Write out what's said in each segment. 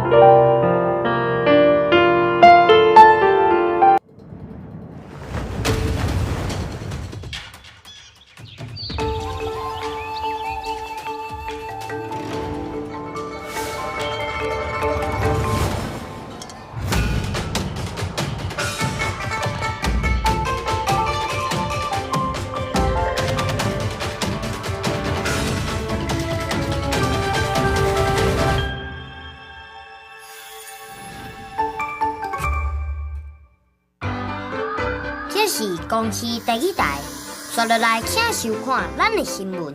這是公視第二台，紲落來請收看咱的新聞。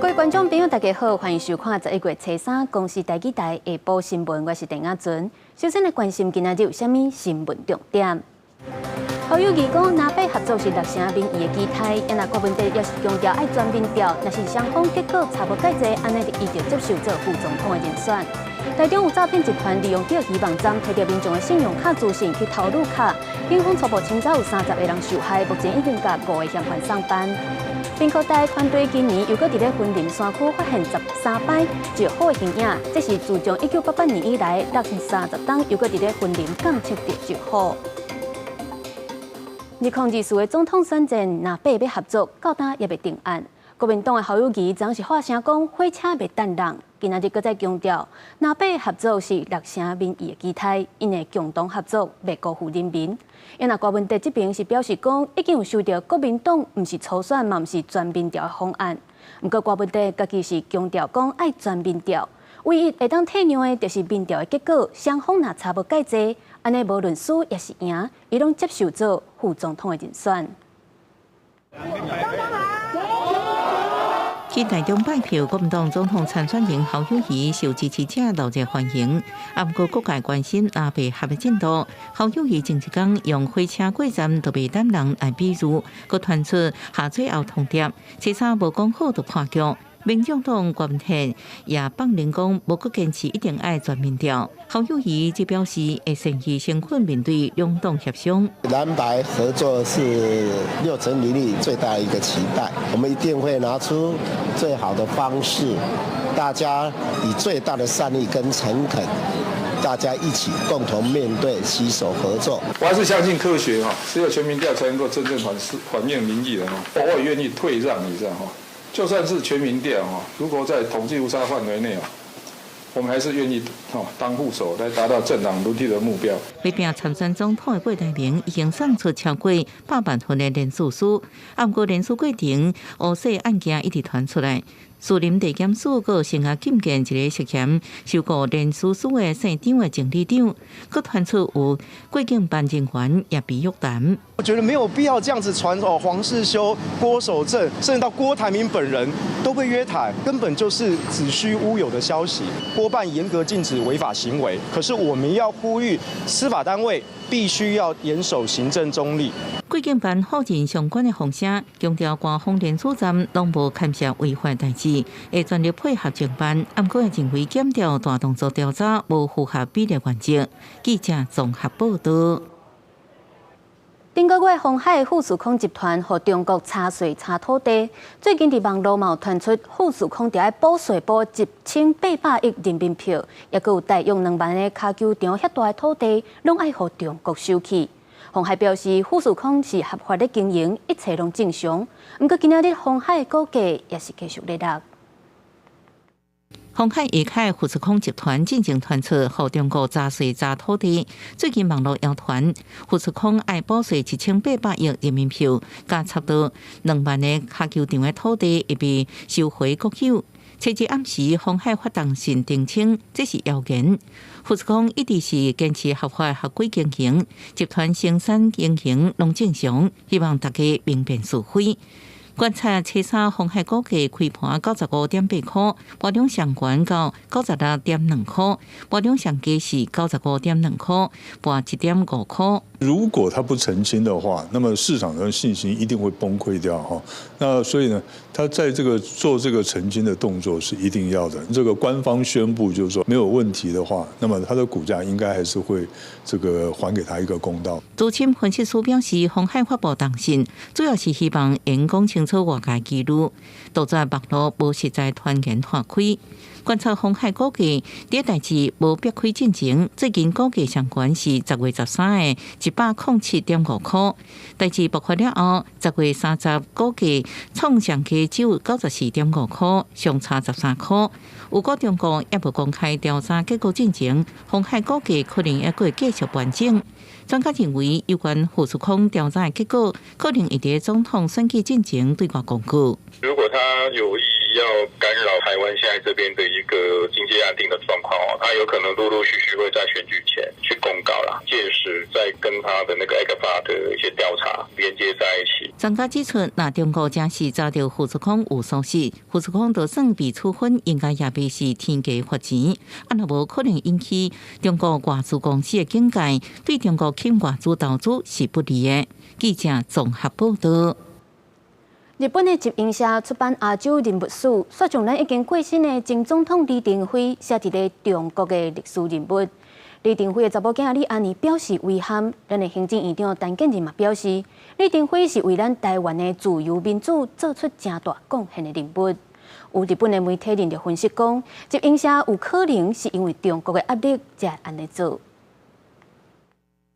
各位觀眾朋友，大家好，歡迎收看11月初三公視台語台下晡新聞，我是鄭亞純。首先來關心今仔日有啥物新聞重點。侯友宜講，藍白合作是六成民意的期待，啊若郭文哲也是強調愛全民調，若是雙方結果差無蓋濟，按呢就伊就接受做副總統的人選。台中有詐騙集團利用釣魚網站提著民眾的信用卡資訊去偷入卡，警方初步偵查有30個人受害，目前已經共5個嫌犯送辦。屏科大團隊今年又閣佇咧雲林山區發現13擺石虎的形影，這是自從1988年以來，60冬又閣佇咧雲林監測著石虎。2024的總統選戰，藍白欲合作，到今猶未定案。國民黨的侯友宜昨是發聲講，火車袂等人。今仔日閣再強調，藍白合作是六成民意的期待，𪜶會共同合作，袂辜負人民。啊若郭文哲這邊是表示講，已經有收著國民黨毋是初選嘛，毋是全民調的方案。毋過郭文哲家己是強調講愛全民調，唯一會當退讓的，就是民調的結果，雙方若差無蓋濟，按呢無論輸抑是贏，伊攏接受做副總統的人選。去台中拜票，國民黨總統參選人侯友宜受支持者熱烈歡迎。啊，毋過各界關心藍白合的進度，侯友宜前一工用火車過站都袂等人來比喻，閣傳出下最後通牒，初三無講好就破局。民眾黨郭文哲也放言講，無閣堅持一定愛全民調。侯友宜則表示會誠意誠懇面對兩黨協商。藍白合作是六成民意最大一個期待，我們一定會拿出最好的方式，大家以最大的善意跟誠懇，大家一起共同面對，攜手合作。我還是相信科學哈，只有全民調才能夠真正反映民意的哈。我也願意退讓一下哈。就算是全民調哈，如果在統計誤差範圍內啊，我們還是願意當副手來達到政黨輪替的目標。欲拼參選總統的郭台銘已經送出超過100萬份的聯署書，啊，毋過聯署過程烏色案件一直傳出來，士林地檢署閣先予禁見一個涉嫌收購連署書的姓張的前里長，閣傳出有過境辦人員也被約談。我覺得沒有必要這樣子傳哦，黃士修、郭守正，甚至到郭台銘本人都被約談，根本就是子虛烏有的消息。郭辦嚴格禁止違法行為，可是我們要呼籲司法單位必須要嚴守行政中立。過境辦否認相關的風聲，強調官方聯署站攏無牽涉違法代誌，會全力配合偵辦。毋過認為檢調大動作調查無符合比例原則。記者綜合報導。頂個月，鴻海富士康集團予中國查稅查土地，最近佇網路嘛有傳出富士康佇愛補稅補1800億人民幣，抑閣有大約2萬个跤球場遐大的土地，攏愛予中國收去。鴻海表示，富士康是合法咧經營，一切攏正常。毋過今仔日鴻海的股價也是繼續咧落。鴻海下跤富士康集團進前傳出予中國查稅查土地，最近網路謠傳富士康愛補稅1800億人民幣，佮差不多2萬個跤球場的土地會被收回國有。初日暗時，鴻海發動信澄清，這是謠言。富士康一直是堅持合法合規經營，集團生產經營攏正常，希望大家明辨是非。觀察初三鴻海股價開盤95.8箍，盤中上懸到96.2箍，盤中上低是95.2箍，跋1.5箍。如果他不澄清的話，那麼市場的信心一定會崩潰掉哈。那所以呢，他在這個做這個澄清的動作是一定要的。這個官方宣布就是說沒有問題的話，那麼他的股價應該還是會這個還給他一個公道。資深分析師表示，鴻海發布凍訊，主要是希望會講清楚外界疑慮，杜絕網路無實在傳言傳開。觀察鴻海股價，佇代誌無煏開進前，最近股價上懸是10月13的107.5箍，代誌爆發了後，10月30股價創上低只有94.5箍，相差13箍。如果中國猶無公開調查結果進前，鴻海股價可能猶閣會繼續盤整。專家認為，有關富士康調查的結果，可能會佇總統選舉進前對外公告。如果他有意要干擾台灣現在這邊的一個經濟安定的狀況哦，他有可能陸陸續續會在選舉前去公告啦，屆時再跟他的那個 ECFA 的一些調查連接在一起。專家指出，若中國真是查著富士康有疏失，富士康就算被處分，應該也袂是天價罰錢，啊，若無可能引起中國外資公司的警戒，對中國吸引外資投資是不利的。記者綜合報道。日本的集英社出版亞洲人物史，煞將咱已經過身的前總統李登輝寫佇咧中國的歷史人物。李登輝的查某囝李安妮表示遺憾，咱的行政院長陳建仁嘛表示，李登輝是為咱台灣的自由民主做出誠大貢獻的人物。有日本的媒體人就分析講，集英社有可能是因為中國的壓力才會按呢做。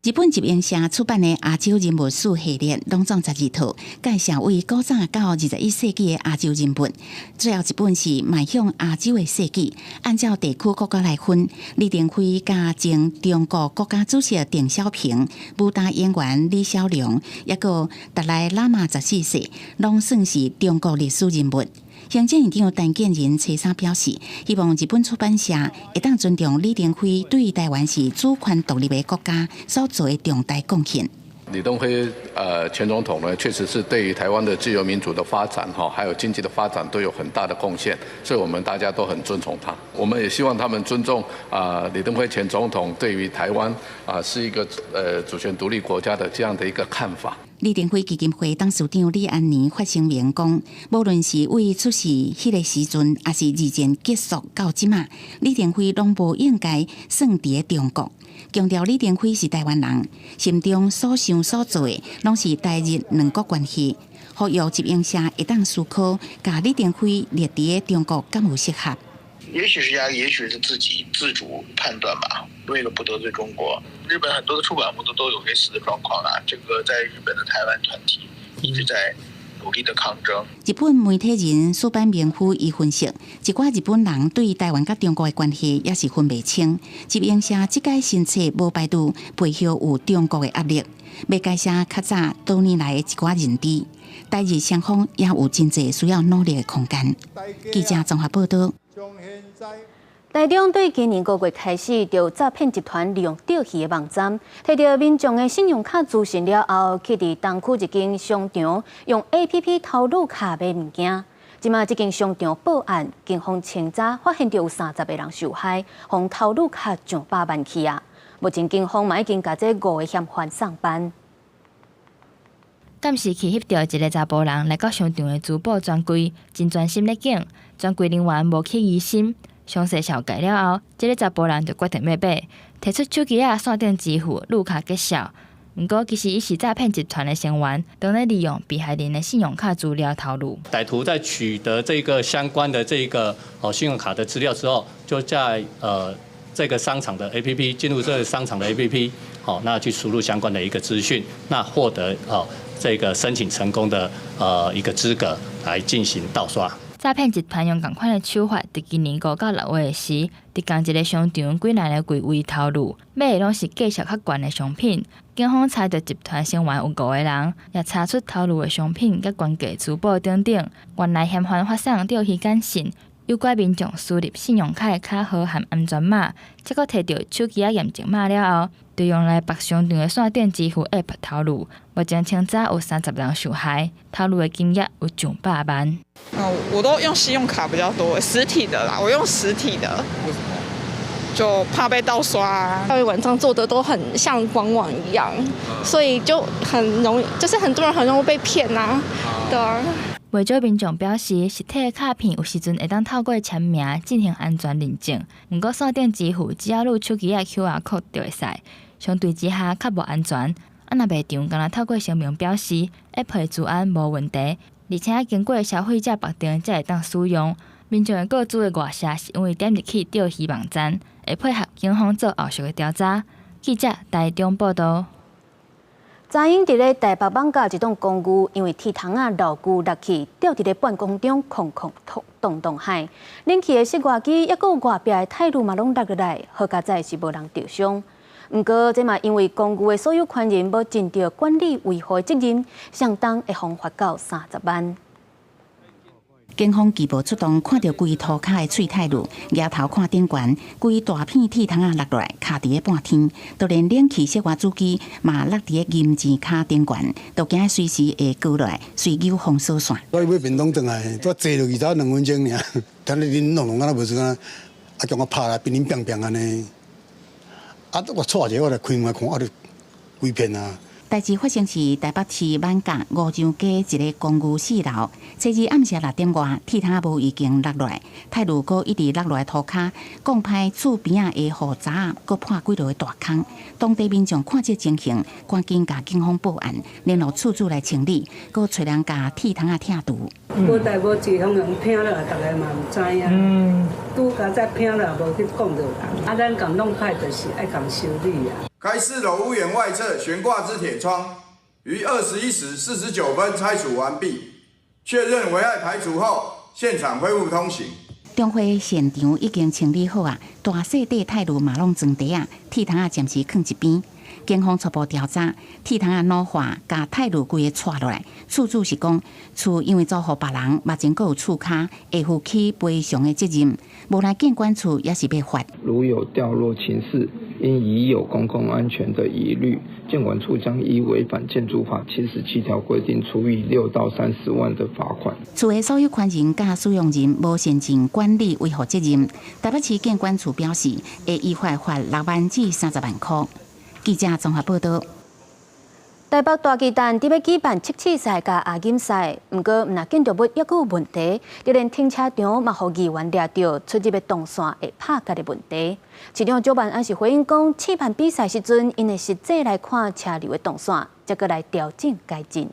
日本集英社出版的亞洲人物史系列，攏總12套，介紹為古早到21世紀的亞洲人物。最後一本是邁向亞洲的世紀，按照地區國家來分，李登輝佮前中國國家主席鄧小平、武打演員李小龍，抑閣達賴喇嘛十四世，攏算是中國歷史人物。行政院長陳建仁初三表示，希望日本出版社會當尊重李登輝對台灣是主權獨立的國家所做的重大貢獻。李登輝前總統呢，確實是對於台灣的自由民主的發展，哈，還有經濟的發展都有很大的貢獻，所以我們大家都很尊崇他。我們也希望他們尊重啊李登輝前總統對於台灣啊是一個主權獨立國家的這樣的一個看法。李登輝基金會董事長李安妮發聲明講，無論是對出世彼个時陣，抑是二戰結束到這馬，李登輝攏無應該算佇咧中國。強調李登輝是台灣人，心中所想所做的，攏是台日兩國關係。呼籲集英社會當思考，共李登輝列佇咧中國敢有適合？也許是壓力，也許是自己自主判斷吧。為了不得罪中國，日本很多的出版物都有類似的狀況啊。這個在日本的台灣團體一直在努力的抗爭。日本媒體人矢板明夫伊分析，一寡日本人對台灣佮中國的關係也是分袂清。集英社這屆新冊無排除背後有中國的壓力，欲改寫較早多年來的一寡認知。台日雙方也有真濟需要努力的空間。記者綜合報道。台中對今年5月開始，就詐騙集團利用釣魚的網站，提著民眾的信用卡資訊了後，去佇東區一間商場用 APP 偷入卡買物件。這馬這間商場報案，警方清查發現著有30個人受害，予偷入卡上百萬去啊！目前警方嘛已經共這五個嫌犯送辦。監視器翕著一个查埔人來到商場的珠寶專櫃，真專心咧揀，專櫃人員無起疑心。詳細紹介了後，這个查埔人就決定欲買，提出手機仔線頂支付，入卡結數。毋過其實伊是詐騙集團的成員，當咧利用被害人的信用卡資料偷入。歹徒在取得這個相關的這個信用卡的資料之後，就在這個商場的 APP 進入這個商場的 APP，好，那去輸入相關的一個資訊，那獲得這個申請成功的一個資格來進行盜刷。詐騙集團用仝款的手法，佇今年5到6月時，佇仝一个商場幾若个櫃位偷入，買的攏是價數較懸的商品。警方查著集團成員有五個人，也查出偷入的商品佮原價珠寶等等。原來嫌犯發送釣魚簡訊，誘拐民眾輸入信用卡的卡號和安全碼，才閣提著手機仔驗證碼了後，就用來縛商場的線頂支付 App 偷入。目前清查有30人受害，偷入的金額有上百萬。哦，我都用信用卡比較多，實體的啦，我用實體的。為什麼？就怕被盜刷啊。因為網站做的都很像官網一樣，所以就很容易，就是很多人很容易被騙啊，對啊。袂少民眾表示，實體的卡片有時陣會當透過簽名進行安全認證，毋過線頂支付只要錄手機仔 QR code 就會使，相對之下較無安全。啊，若賣場干焦透過聲明表示，App 的資安無問題，而且經過消費者縛定才會當使用。民眾會告訴的外泄是因為點入去釣魚網站，會配合警方做後續的調查。記者台中報道。昨昏佇咧台北艋舺一棟公寓，因為鐵窗仔樓具落去，吊佇咧半空中，空空動動海。冷氣的室外機，抑閣有外壁的泰路嘛攏落落來，好佳哉是無人著傷。毋過這嘛因為公寓的所有權人無盡著管理維護的責任，相當會予罰到30萬。警方拘捕出動，看著規塗跤的喙泰路，舉頭看頂懸，規大片鐵窗仔落落來，卡佇咧半天，就連冷氣室外主機嘛落佇咧銀錢跤頂懸，都驚隨時會倒落來，隨扭封鎖線。我買便當轉來，拄坐落去才2分鐘爾，聽咧恁弄弄敢若無時間，啊將我拍來乒乒乓乓按呢，啊我掣一下我來開門看，啊就規片啊。代誌發生佇台北市艋舺五洲街一个公寓四樓，初二暗時6點外，鐵窗無意間落落來，泰路閣一直落落來塗跤，講歹厝邊仔的雨閘仔閣破幾落个大空。當地民眾看這情形，趕緊共警方報案，聯絡厝主來清理，閣揣人共鐵窗仔拆除。無代無誌，通用拼落，逐个嘛毋知影。拄佳哉拼落，無去講著人。啊，咱共弄歹，就是愛共修理啊。該四樓屋檐外側懸掛之鐵窗，於21時49分拆除完畢，確認危害排除後，現場恢復通行。中會現場已經清理好啊，大細塊泰路嘛攏裝袋仔，鐵窗仔暫時囥一邊。警方初步調查，鐵窗仔老化，共泰路規个掣落來。厝主是講，厝因為租予別人，目前閣有厝跤，會負起賠償的責任。無奈建管處也是欲罰。如有掉落情事，因疑有公共安全的疑慮，建管處將依違反建築法77條規定，處以6到30萬的罰款。厝的所有權人佮使用人無善盡管理維護責任。台北市建管處表示，會依法罰6萬至30萬塊。記者綜合報道。台北大巨蛋佇欲舉辦測試賽佮亞錦賽，毋過毋但建築物猶閣有問題，就連停車場嘛予議員掠著出入的動線會拍結的問題。市長蔣萬安是回應講，試辦比賽時陣，𪜶會實際來看車流的動線，才閣來調整改進。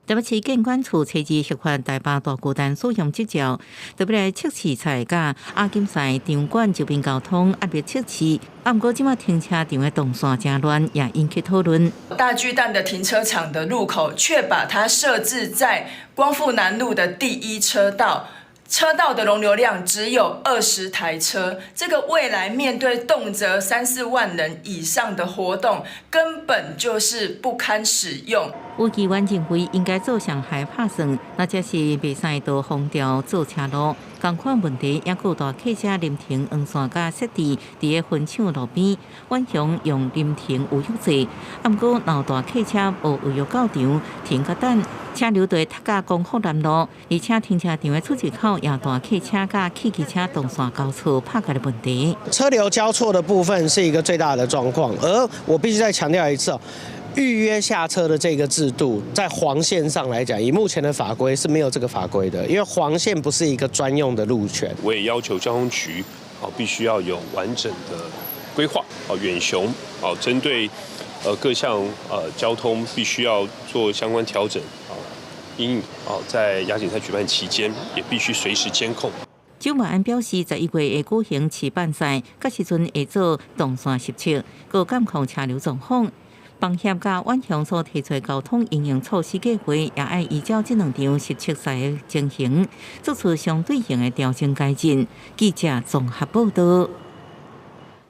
台北市建管處初二核發台北大巨蛋使用執照，特別來測試賽佮亞錦賽場館周邊交通壓力測試。啊，毋過這馬停車場的動線誠亂，也引起討論。大巨蛋的停車場的入口，卻把它設置在光復南路的第一車道，車道的容流量只有20台車，這個未來面對動輒三四萬人以上的活動，根本就是不堪使用。有議員認為應該做上海拍算，若者是袂使多封條做車路。仝款問題，猶閣有大客車臨停黃線佮設置佇个分廠路邊，遠雄用臨停預約制。啊，毋過若有大客車無預約到場，停較等，車流就會塞到光復南路，而且停車場的出入口也大客車佮汽機車動線交錯拍結的問題。車流交錯的部分是一個最大的狀況，而我必須再強調一次哦。預約下車的這個制度，在黃線上來講，以目前的法規是沒有這個法規的，因為黃線不是一個專用的路權。我也要求交通局，必須要有完整的規劃，遠雄，針對各項交通必須要做相關調整，因在亞錦賽舉辦期間，也必須隨時監控。蔣萬安表示，11月會舉行試辦賽，屆時陣會做動線實測，閣監控車流狀況。房協佮遠雄所提出的交通應用措施計劃，也愛依照這兩場實測賽的情形，做出相對應的調整改進。記者綜合報道。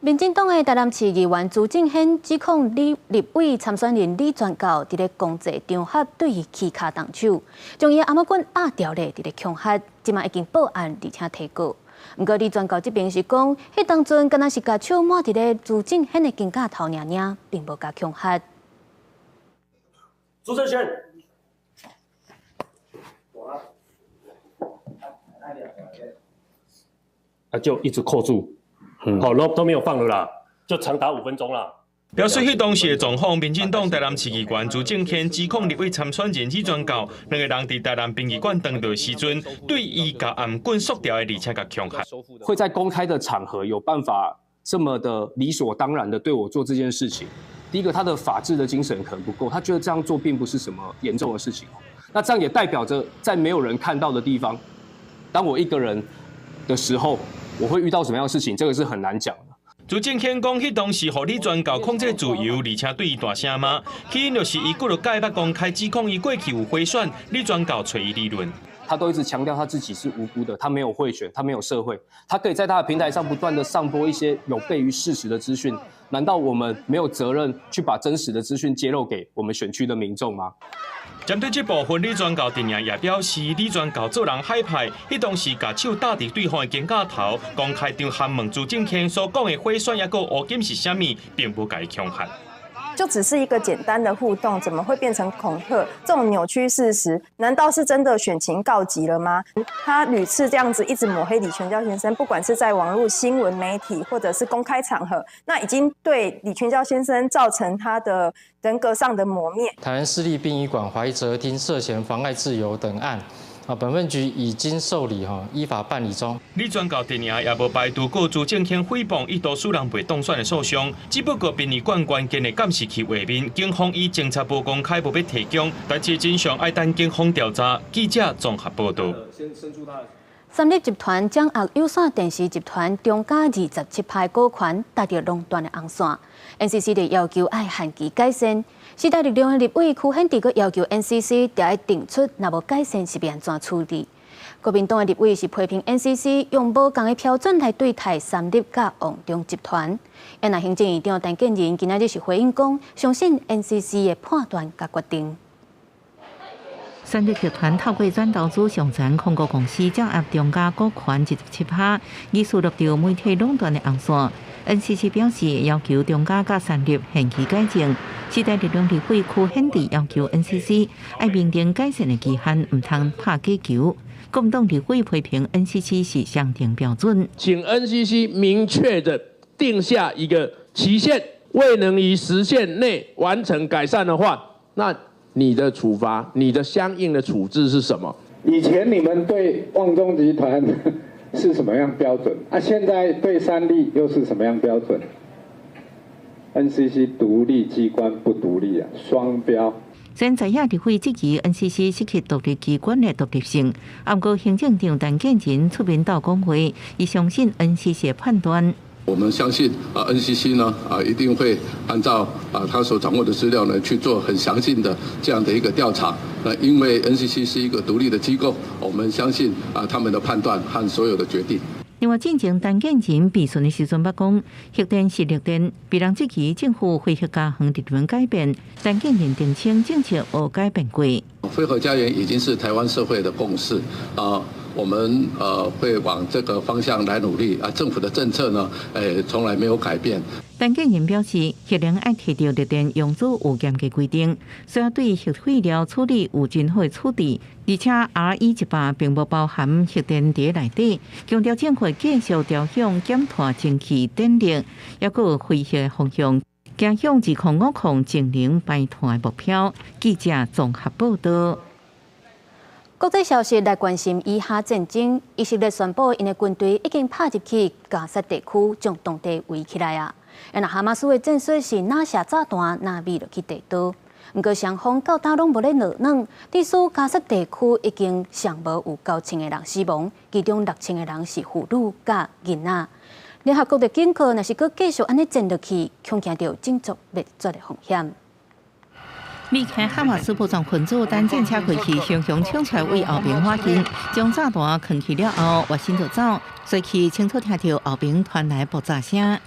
民進黨的台南市議員朱正顯指控李立委參選人李全教佇咧公祭場合對伊起跤動手，將伊的頷仔骨壓掉咧，佇咧恐嚇，這馬已經報案而且提告。毋過李全教這邊是講，彼當陣敢若是共手抹佇咧朱正顯的肩胛頭爾爾，並無共恐嚇。朱正顯，啊，就一直扣住。好，都沒有放了啦，就長達5分鐘啦。表示彼當時的狀況，民進黨台南市議員朱正顯指控立委參選人李全教兩个人佇台南殯儀館當道時陣，對伊共頷頸束掉的，而且共恐嚇。會在公開的場合有辦法這麼的理所當然的對我做這件事情？第一個，他的法治的精神可能不夠，他覺得這樣做並不是什麼嚴重的事情。那這樣也代表着，在沒有人看到的地方，當我一個人的時候，我會遇到什麼樣的事情？這個是很難講的。朱正顯講，彼當時予李全教控制自由，而且對伊大聲罵，起因就是伊幾落擺捌公開指控伊過去有賄選，李全教揣伊理論。他都一直強調他自己是無辜的，他沒有賄選，他沒有受賄，他可以在他的平台上不斷的散播一些有悖於事實的資訊。難道我們沒有責任去把真實的資訊揭露給我們選區的民眾嗎？針對這部分，李全教陣營也表示，李全教做人海派，彼當時共手搭佇對方的肩胛頭，公開場合問朱正顯所講的賄選抑閣烏金是啥物，並無共伊恐嚇。就只是一個簡單的互動，怎麼會變成恐嚇？這種扭曲事實，難道是真的選情告急了嗎？他屢次這樣子一直抹黑李全教先生，不管是在網絡新聞媒體，或者是公開場合，那已經對李全教先生造成他的人格上的磨滅。台南市立殯儀館懷哲廳涉嫌妨礙自由等案。啊，本分局已經受理，依法辦理中。李全教陣營也無排除告朱正顯誹謗伊多數人袂當選的訴訟，只不過殯儀館關鍵的監視器畫面，警方以偵查無公開，無欲提供，代誌真相愛等警方調查。記者綜合報導。三立集團掌握有線電視集團中嘉27%股權，踏著壟斷的紅線。NCC 就要求愛限期改善。時代力量的立委柯顯智閣要求 NCC 著愛定出，若無改善是欲按怎處理。國民黨的立委是批評 NCC 用無仝的標準來對待三立佮旺中集團。那行政院長陳建仁今仔日是回應講，相信 NCC 的判斷佮決定。三立集團透過轉投資上層控股公司掌握中嘉股權27%，疑似落著媒體壟斷的紅線。NCC 表示要求中嘉佮三立限期改正。時代力量立委柯顯智要求 NCC 愛明定改善的期限，毋通拍假球。國民黨立委批評 NCC 是雙重標準，請 NCC 明確的定下一個期限，未能於時限內完成改善的話，那你的處罰，你的相應的處置是什麼？以前你們對旺中集團是什麼樣標準？啊，現在對三立又是什麼樣標準？NCC 獨立機關不獨立啊，雙標。現在也立委質疑 NCC 失去獨立機關的獨立性，毋過行政長陳建仁出面鬥講話，伊相信 NCC 的判斷。我們相信啊，NCC 呢啊一定會按照啊他所掌握的資料呢去做很詳盡的這樣的一個調查。那因為 NCC 是一個獨立的機構，我們相信啊他們的判斷和所有的決定。另外，進前陳建仁備詢的時陣捌講，核電是綠電，被人質疑政府非核家園理論改變，陳建仁澄清政策無改變過。非核家園已經是台灣社會的共識啊，我們會往這個方向來努力啊。政府的政策呢，從來沒有改變。陳建仁表示，核能愛提著綠電用作有嚴格規定，需要對核廢料處理有真好的處置，而且 RE100並無包含核電佇內底，強調政府繼續朝向減碳蒸汽電力，抑閣有非核方向，走向2050淨零排碳的目標。記者綜合報導。國際消息來關心以哈戰爭，以色列宣布，𪜶的軍隊已經拍入去加薩地區，將當地圍起來啊。若哈馬斯的戰術是若射炸彈，若覕落去地道。毋過雙方到今攏無咧落軟，致使加薩地區已經上無有9000個人死亡，其中6000個人是婦女佮囡仔。聯合國就警告，若是閣繼續按呢戰落去，恐驚著種族滅絕的風險。避開哈馬斯武裝分子等戰車過去，雄雄衝出來為後邊挖進，將炸彈囥去了後，越身就走，隨去清楚聽著後邊傳來爆炸聲。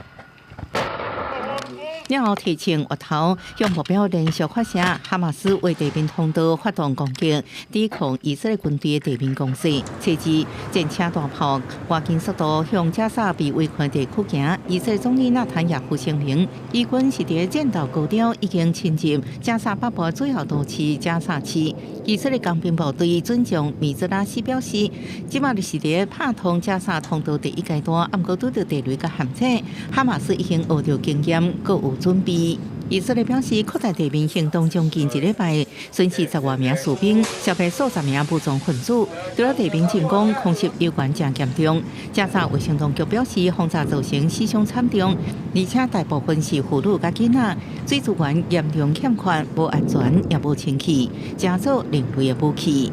然後提前月頭向目標連續發射，哈馬斯為地面通道發動攻擊，抵抗以色列軍隊的地面攻勢。隨之戰車大炮趕緊速度向加沙被圍困地區行。以色列總理納坦雅胡聲明，以軍是佇戰鬥高調已經侵入加沙北部主要都市加沙市。以色列工兵部隊准將米茲拉西表示，這馬是佇拍通加沙通道第一階段，毋過拄著地雷佮陷阱，哈馬斯已經學著經驗，閣有準備。以色列表示，擴大地面行動將近一禮拜，損失十外名士兵，消滅數十名武裝分子。除了地面進攻，空襲猶原誠嚴重。加沙衛生當局表示，轟炸造成死傷慘重，而且大部分是婦女佮囡仔，水資源嚴重欠缺，無安全也無清氣，誠做另類的武器。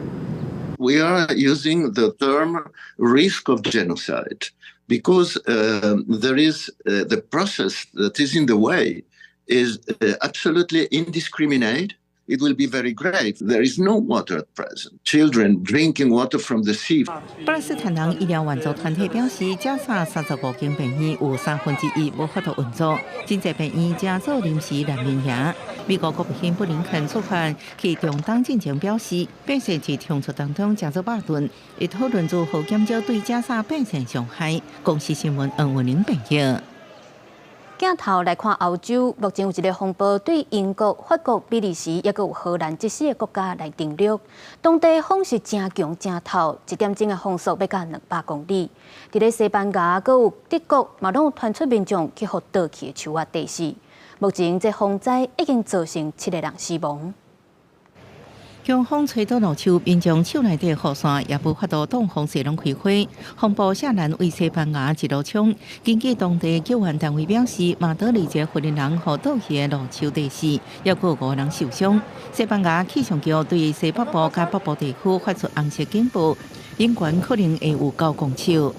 We are using the term risk of genocide because there is the process that is in the way is absolutely indiscriminate. It will be very grave. There is no water at present. Children drinking water from the sea. 巴勒斯坦人醫療援助團體表示，加沙35間病院有三分之一無法度運作，真濟病院成做臨時難民營。美國國務卿布林肯出發去中東進前表示，變線佇衝突當中誠做矛盾，會討論如何減少對加沙變線傷害。公視新聞黃文玲編譯。鏡頭來看歐洲，目前有一个風暴對英國、法國、比利時，抑閣有荷蘭這四个國家來登陸。當地風是誠強誠透，一點鐘的風速欲到200公里。佇咧西班牙，閣有德國，嘛攏有傳出民眾去予倒去的樹仔硩死。目前這風災已經造成七个人死亡。強風吹倒落樹，民眾手內底雨傘也無法度擋風勢攏開花。風暴錫蘭對西班牙一路衝，根據當地救援單位表示，馬德里一个婦人予倒去的路樹硩死，抑閣有五人受傷。西班牙氣象局對西北部佮北部地區發出紅色警報，頂懸可能會有9公尺。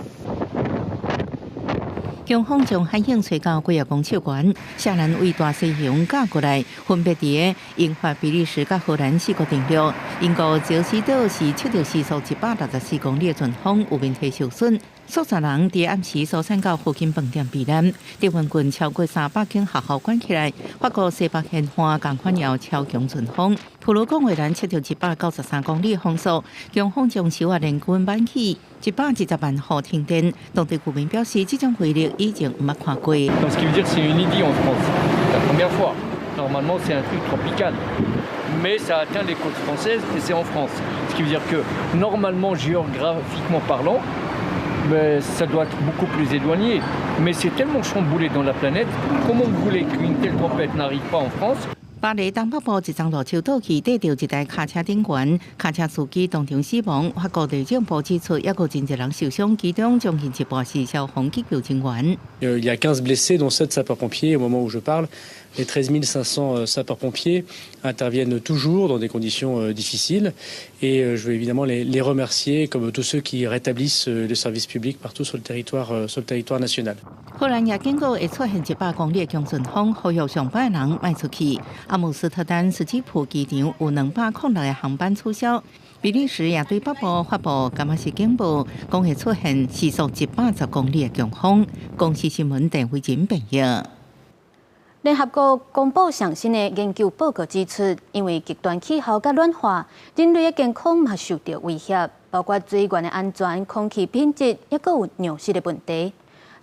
強風將海湧吹到幾仔公尺懸，錫蘭對大西洋軋過來，分別佇英法、比利時佮荷蘭四國登陸。英國焦斯島是測著時速164公里的陣風，有面積受損，數十人佇暗時疏散到附近飯店避難。德文郡超過300間學校關起來。法國西北沿岸仝款有超強陣風，普羅講話蘭測著193公里風速，強風將樹仔連根挽起，120萬戶停電。當地居民表示，這種威力以前毋捌看過。 Donc ce qui veut dire que c'est inédit en France. La première fois. Normalement, c'est un truc tropical. Mais ça atteint les côtes françaises et c'est en France. Ce qui veut dire que normalement, géographiquement parlant, mais ça doit être beaucoup plus éloigné. Mais c'est tellement chamboulé dans la planète. Comment vous voulez qu'une telle tempête n'arrive pas en France？巴黎東北部一叢路樹倒去，硩著一台卡車頂懸，卡車司機當場死亡。法國內政部指出，抑閣真濟人受傷，其中將近一半是消防急救人員。 Il y a 15 blessés, dont 7 sapeurs-pompiers. Au moment où je parle, les 13 500 sapeurs-pompiers interviennent toujours dans des conditions difficiles. Et je veux évidemment les remercier, comme tous ceux qui rétablissent le service public partout sur le territoire national. 荷蘭也警告會出現100公里的強陣風，呼籲上班的人莫出去。阿姆斯特丹斯基普機場有206个航班取消。比利時也對北部發布柑仔色警報，講會出現時速110公里的強風。公視新聞鄧慧珍編譯。聯合國公布上新的研究報告指出，因為極端氣候佮暖化，人類的健康嘛受著威脅，包括水源的安全、空氣品質，抑閣有糧食的問題。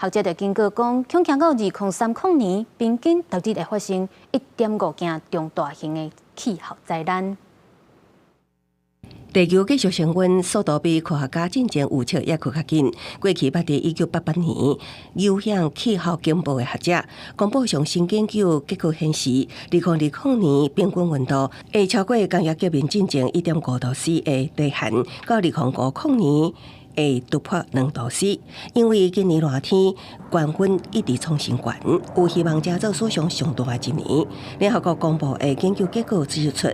學者就警告講，恐驚到2030年，平均逐日會發生1.5件中大型的氣候災難。地球繼續升溫，速度比科學家進前預測猶閣較緊。過去捌佇1988年，影響氣候警報的學者公布上新研究結果顯示，2020年平均溫度會超過工業革命進前1.5度 C 的底限，到2050年會突破2度 C。因為今年熱天，高溫一直創新高，有希望成做史上上熱的一年。聯合國公布的研究結果指出，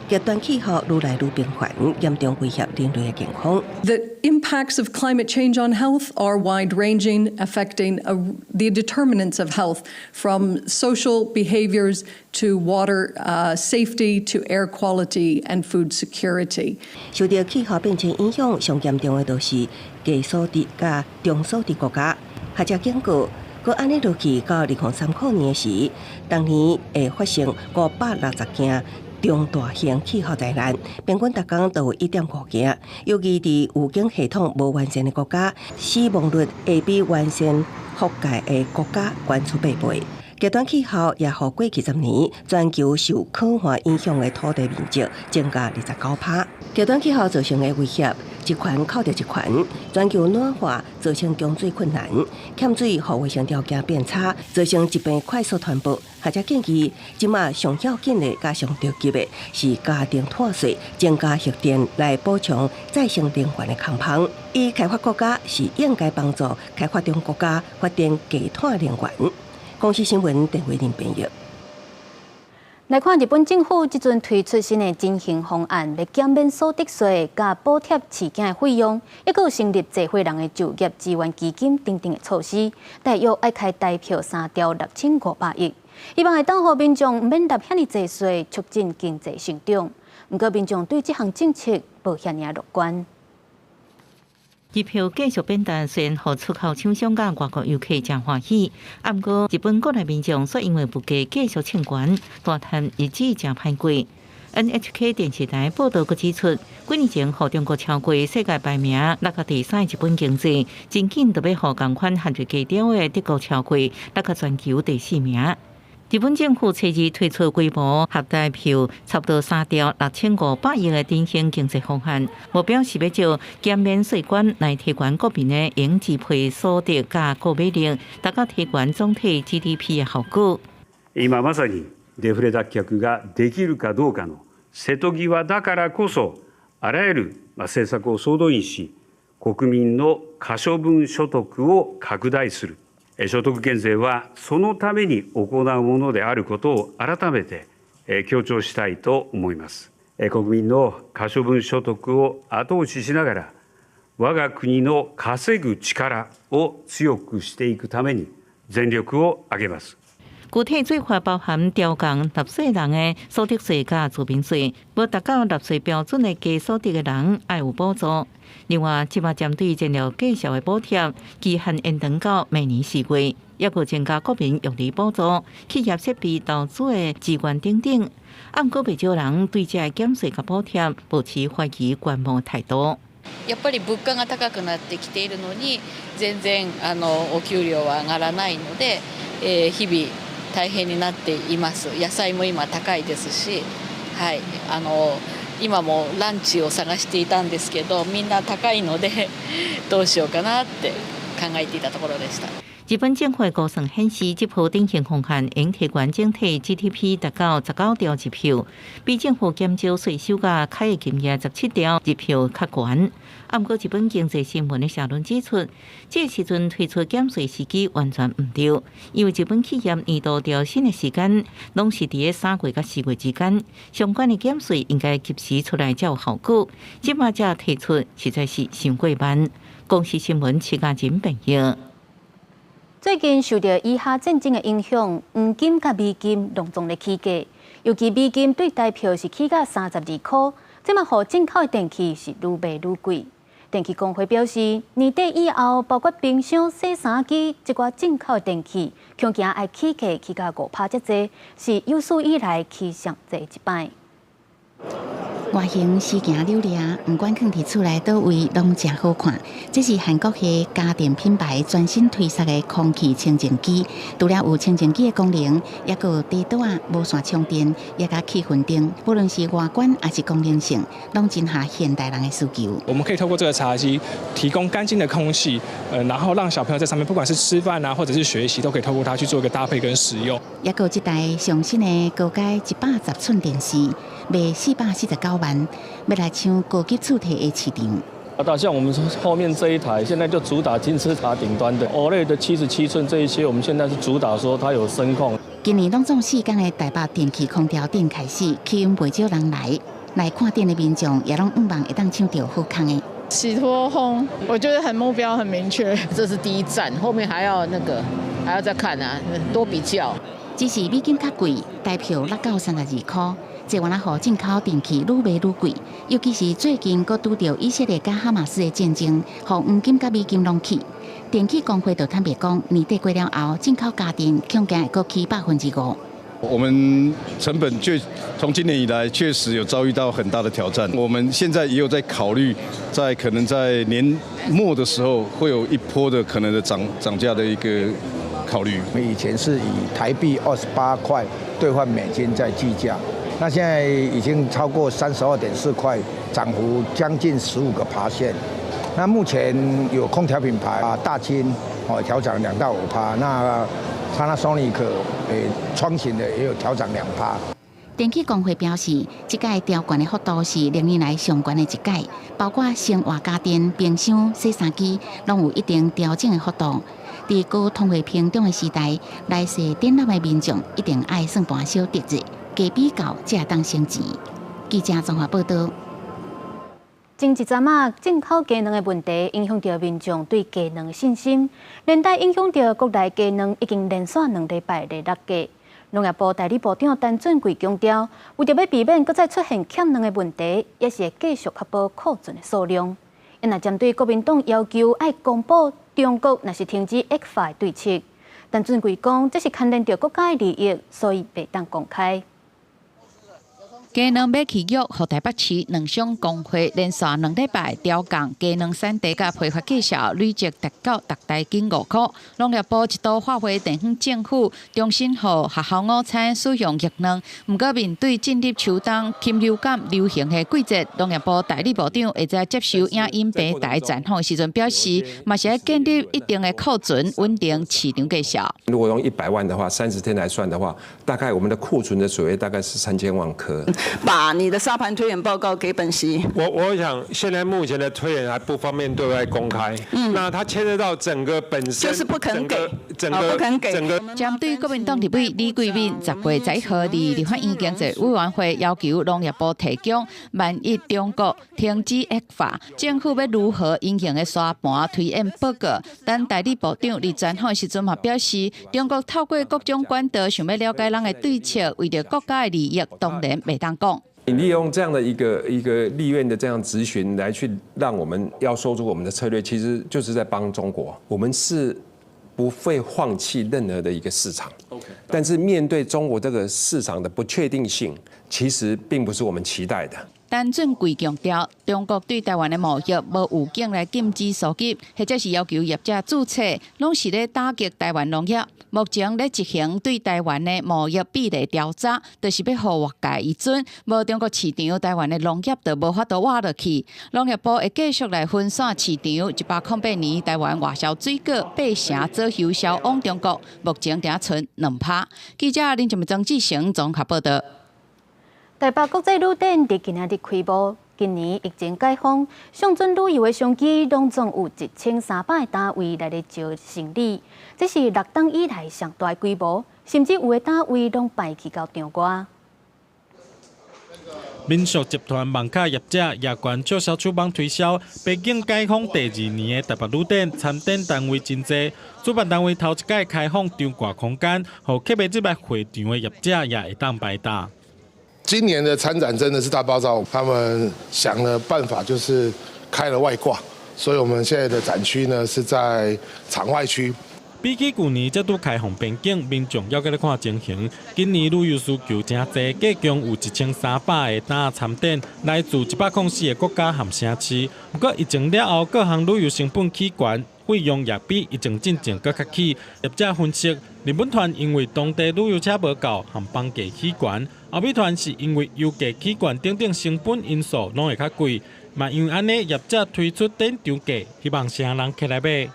極端氣候愈來愈頻繁，嚴重威脅人類的健康。 The impacts of climate change on health are wide-ranging, affecting the determinants of health, from social behaviors to water safety to air quality and food security. 受著氣候變遷影響上嚴重的，就是低所得佮中所得國家。學者警告，閣按呢落去到2030年時，逐年會發生560件中大型氣候災難，平均逐工都有1.5件。尤其佇預警系統無完善的國家，死亡率會比完善覆蓋的國家懸出8倍。極端氣候也予過去10年全球受旱旱影響的土地面積增加29%。極端氣候造成的威脅，一環扣著一環，全球暖化造成供水困難，欠水予衛生條件變差，造成疾病快速傳播。學者建議，這馬上要緊的、佮上著急的是加徵碳稅，增加核電來補充再生能源的空縫。已開發國家是應該幫助開發中國家發展低碳能源。公視新聞鄧慧玲編譯。來看日本政府這陣推出新的振興方案，欲減免所得稅、佮補貼飼囝的費用，抑閣有成立濟歲人的就業支援基金等等的措施，大約愛開台票3兆6500億，希望會當予民眾毋免納遐爾濟稅，促進經濟成長。毋過民眾對這項政策無遐爾樂觀。日票繼續變淡，雖然予出口廠商佮外國遊客誠歡喜，毋過日本國內民眾卻因為物價繼續衝懸，大嘆日子誠歹過。NHK 電視台報導閣指出，幾年前予中國超過世界排名落甲第三的日本經濟，真緊就欲予仝款限制低調的德國超過，落甲全球第四名。日本政府初二推出規模合台票差不多3兆6500億的振興經濟方案，目標是欲藉減免稅關來提懸國民的應支配所得佮購買力，達到提懸總體 GDP 的效果。今まさにデフレ脱却ができるかどうかの瀬戸際だからこそ、あらゆる政策を総動員し、国民の可処分所得を拡大する。所得減税はそのために行うものであることを改めて強調したいと思います。国民の可処分所得を後押ししながら、我が国の稼ぐ力を強くしていくために全力を挙げます。具體做法包含調降納稅人的所得稅佮住民稅，無達到納稅標準的低所得的人愛有補助。另外，這馬針對燃料價數的補貼期限延長到明年4月，抑閣增加國民育兒補助、企業設備投資的資源等等。毋過袂少人對這个減稅佮補貼抱持懷疑觀望態度。やっぱり物価が高くなってきているのに、全然お給料は上がらないので、日々大変になっています。野菜も今高いですし、はい、今もランチを探していたんですけど、みんな高いのでどうしようかなって考えていたところでした。日本政府估算顯示，這波振興方案會提懸整體 GDP 達到19兆日票，比政府減少稅收佮開的金額17兆日票較懸。毋過日本經濟新聞的社論指出，這個時陣推出減稅時機完全毋對，因為日本企業年度調薪的時間攏是佇3月佮4月之間，相關的減稅應該及時出來才有效果。這馬才提出，實在是傷過慢。公視新聞徐家仁編譯。最近受著以哈戰爭的影響，黃金佮美金攏總咧起價，尤其美金對台票是起價32塊，這嘛予進口的電器是愈賣愈貴。電器公會表示，年底以後，包括冰箱、洗衫機這寡進口的電器，恐驚愛起價起價5%遮濟，是有史以來起上濟一擺。外形時行流靚，毋管囥佇厝內佗位攏誠好看。這是韓國的家電品牌全新推出的空氣清淨機，除了有清淨機的功能，抑閣有底桌仔無線充電，抑佮氣氛燈，無論是外觀抑是功能性，攏真合現代人的需求。我們可以透過這個茶几提供乾淨的空氣，然後讓小朋友在上面，不管是吃飯啊，或者是學習，都可以透過它去做一個搭配跟使用。抑閣有這台上新的高階110寸電視，賣449萬，欲來搶高級厝體的市場。啊，像我們後面這一台，現在就主打金字塔頂端的 OLED 的77寸這一些，我們現在是主打說它有聲控。今年攏總四工的台北電器空調展開始，吸引袂少人來來看展的民眾，也攏向望會當搶著好康的。洗脫烘，我覺得很目標很明確。這是第一站，後面還要那個還要再看啊，多比較。只是美金較貴，台票落到32塊。這原來予進口電器愈賣愈貴，尤其是最近閣拄著以色列佮哈馬斯的戰爭，予黃金佮美金攏起。電器公會就坦白講，年底過了後，進口家電恐驚會閣起5%。我們成本確從今年以來確實有遭遇到很大的挑戰。我們現在也有在考慮，在可能在年末的時候會有一波的可能的漲價的一個考慮。以前是以台幣28塊兌換美金在計價，那現在已經超過32.4塊，漲幅將近15%。那目前有空調品牌啊，大金哦調漲2到5%，那 Panasonic 窗型的也有調漲2%。電器公會表示，這屆調懸的幅度是歷年來上懸的一屆，包括生活家電、冰箱、洗衫機，攏有一定調整的幅度。佇高通貨膨脹的時代，來勢電腦的民眾一定愛算盤小得日，加比較才會當省錢。記者綜合報道。前一陣仔，進口雞卵的問題影響著民眾對雞卵的信心，連帶影響著國內雞卵已經連續2禮拜咧落價。農業部代理部長陳俊貴強調，為著欲避免閣再出現欠卵的問題，也是會繼續確保庫存的數量。若針對國民黨要求愛公布中國若是停止 ECFA 的對策，陳俊貴講，這是牽連著國家的利益，所以袂當公開。雞卵買起約，予台北市卵商公會連續2禮拜調降雞卵產地佮批發價數，累積達到逐台斤5塊。農業部一度發回地方政府，重新予學校午餐使用玉卵。毋過面對進入秋冬禽流感流行的季節，農業部代理部長會在接受影音平台專訪時陣表示，嘛是愛建立一定的庫存，穩定市場價數。如果用100萬的話，30天來算的話，大概我們的庫存的水位大概是3000萬顆。把你的沙盤推演報告給本席。我想現在目前的推演還不方便對外公開。那它牽涉到整個本身，就是不肯給，整個不肯給。整個。針對國民黨立委李貴敏10月11號佇立法院經濟委員會要求農業部提供，萬一中國停止 ECFA，政府欲如何因應的沙盤推演報告？但代理部長佇專訪時陣嘛表示，中國透過各種管道想欲了解咱的對策，為著國家的利益，當然袂當講。你利用這樣的一個立院的這樣質詢來去讓我們要說出我們的策略，其實就是在幫中國。我們是不會放棄任何的一個市場。 但是面對中國這個市場的不確定性，其實並不是我們期待的。陳俊貴強調，中國對台灣的貿易無預警來禁止輸入，或者是要求業者註冊，攏是咧打擊台灣農業。目前咧執行對台灣的貿易壁壘調查，就是欲予外界依準，無中國市場，台灣的農業就無法度活落去。農業部會繼續來分散市場。108年台灣外銷水果8成左右銷往中國，目前定賰2%。記者林靜曾志成綜合報道。台北國際旅展佇今仔日開幕，今年疫情解封，上準旅遊的商機，攏總有1300個單位來咧招生理，這是6冬以來上大規模，甚至有的單位攏排去到場外。民宿集團網咖業者也懸促銷手網推銷，邊境解封第二年的台北旅展參展單位真濟，主辦單位頭一擺開放場外空間，予客欲入來會場的業者也會當擺檔。今年的參展真的是大爆炸，他們想了辦法，就是開了外掛，所以我們現在的展區呢是在場外區。比起舊年才拄開放邊境，民眾猶閣咧看情形。今年旅遊需求誠濟，計共有1300個單參展，來自104個國家和城市。毋過疫情了後，各項旅遊成本起懸，費用也比疫情進前閣較起。業者分析，日本團因為當地旅遊車無夠，和房價起懸；歐美團是因為油價起懸等等成本因素攏會較貴。嘛因為按呢，業者推出展場價，希望啥人客來買。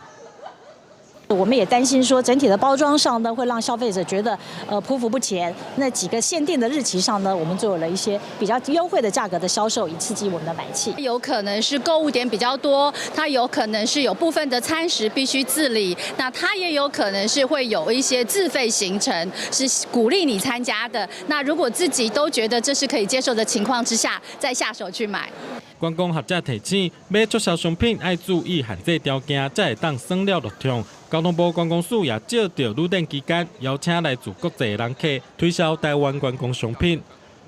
我們也擔心說，整體的包裝上呢，會讓消費者覺得，匍匐不前。那幾個限定的日期上呢，我們做了一些比較優惠的價格的銷售，以刺激我們的買氣。有可能是購物點比較多，它有可能是有部分的餐食必須自理，那它也有可能是會有一些自費行程，是鼓勵你參加的。那如果自己都覺得這是可以接受的情況之下，再下手去買。觀光學者提醒，買促銷商品愛注意限制條件，才會當算了落場。交通部觀光署也藉著旅展期間，邀請來自國際人客推銷台灣觀光商品。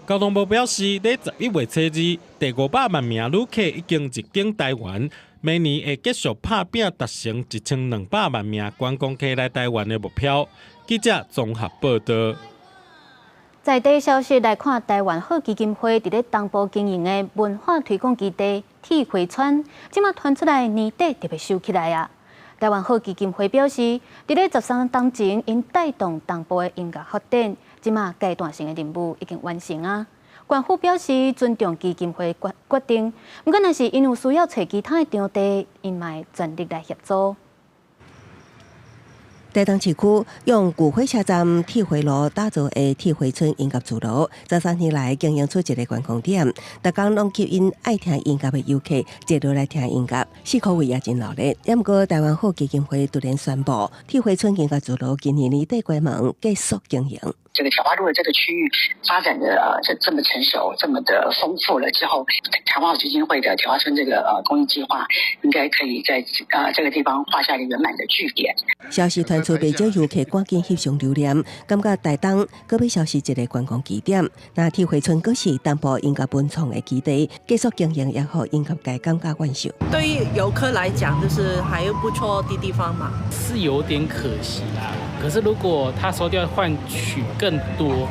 交通部表示，佇11月初二，第500萬名旅客已經入境台灣。明年會繼續拍拚達成1200萬名觀光客來台灣的目標。記者綜合報道。在地消息來看，台灣好基金會佇咧東部經營的文化推廣基地鐵花村，這馬傳出來年底就欲收起來啊！台灣好基金會表示，佇咧13冬前，𪜶帶動東部的音樂發展，這馬階段性的任務已經完成啊。縣府表示尊重基金會決定，毋過若是𪜶有需要揣其他的場地，𪜶嘛會全力來協助。台東市區用舊火車站鐵花路打造的鐵花村音樂聚落，13年來經營出一个觀光點，逐工攏吸引愛聽音樂的遊客坐落來聽音樂，四箍位也真熱鬧。毋過台灣好基金會突然宣布，鐵花村音樂聚落今年年底關門，結束經營。這個鐵花路的這個區域發展的這麼成熟，這麼的豐富了之後，台灣好基金會的鐵花村這個公益計劃，應該可以在這個地方畫下一個圓滿的句點。消息傳出，袂少遊客趕緊翕相留念，感覺台東閣欲消失一個觀光景點。那鐵花村閣是東部音樂文創的基地，繼續經營也予音樂界感覺惋惜。對於遊客來講，就是還有不錯的地方嘛。是有點可惜啦。可是如果他收掉換取更多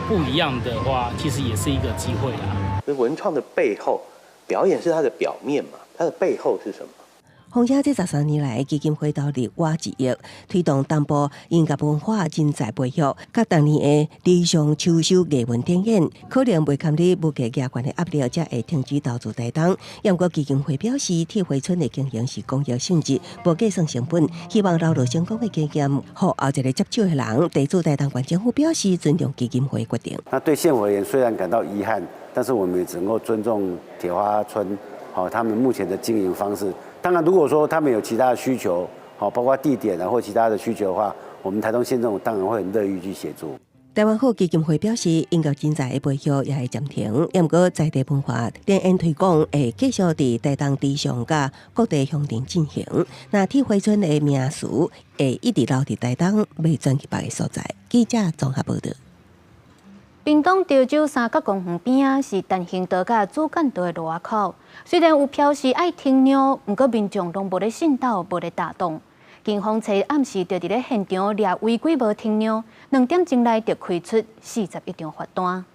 不一樣的話，其實也是一個機會啦。文創的背後，表演是它的表面嘛，它的背後是什麼？況且這13年來，基金會投入外一億，推動東部音樂文化人才培育，佮當年的池上秋收藝文展演，可能袂堪得物價加懸的壓力，才會停止投資台東。毋過基金會表示，鐵花村的經營是公益性質，無計算成本，希望留落成功的經驗，予後一个接手的人。地主台東縣政府表示尊重基金會決定。那對縣府而言，雖然感到遺憾，但是我們也只能夠尊重鐵花村，好，他們目前的經營方式。當然，如果說他們有其他的需求，好，包括地點啊或其他的需求的話，我們台東縣政府當然會很樂意去協助。台灣好基金會表示，音樂人才的培育也會暫停，毋過在地文化展演推廣會繼續佇台東池上佮各地鄉鎮進行。那鐵花村的名詞會一直留佇台東，袂轉去別个所在。記者綜合報道。屏東潮州三角公園邊仔是單行道佮主幹道的路仔口，雖然有標示愛停讓，毋過民眾攏無咧信道，無咧踏動。警方昨暗時就佇咧現場掠違規無停讓，2點鐘內就開出41張罰單。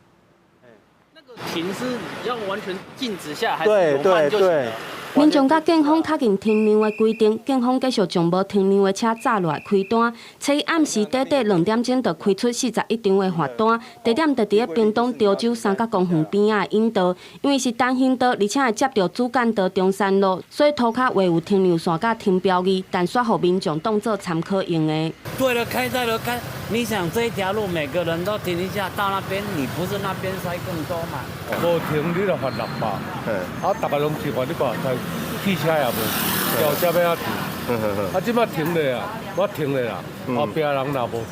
那個停是要完全靜止下，還是對對對。民眾佮警方確認停讓的規定，警方繼續將無停讓的車紮落來開單。昨暗時短短2點鐘就開出41張的罰單，地點就佇咧屏東潮州三角公園邊仔的引道，因為是單行道，而且會接著主幹道中山路，所以塗跤畫有停讓線佮停標誌，但煞予民眾當做參考用的。對了，開在了開，你想這一條路每個人都停一下，到那邊你不是那邊塞更多嘛？無停你就罰600，啊，逐个攏是罰你看，汽車也無，轎車欲按停，啊，這擺停咧啊，我停咧啦，後壁人若無停，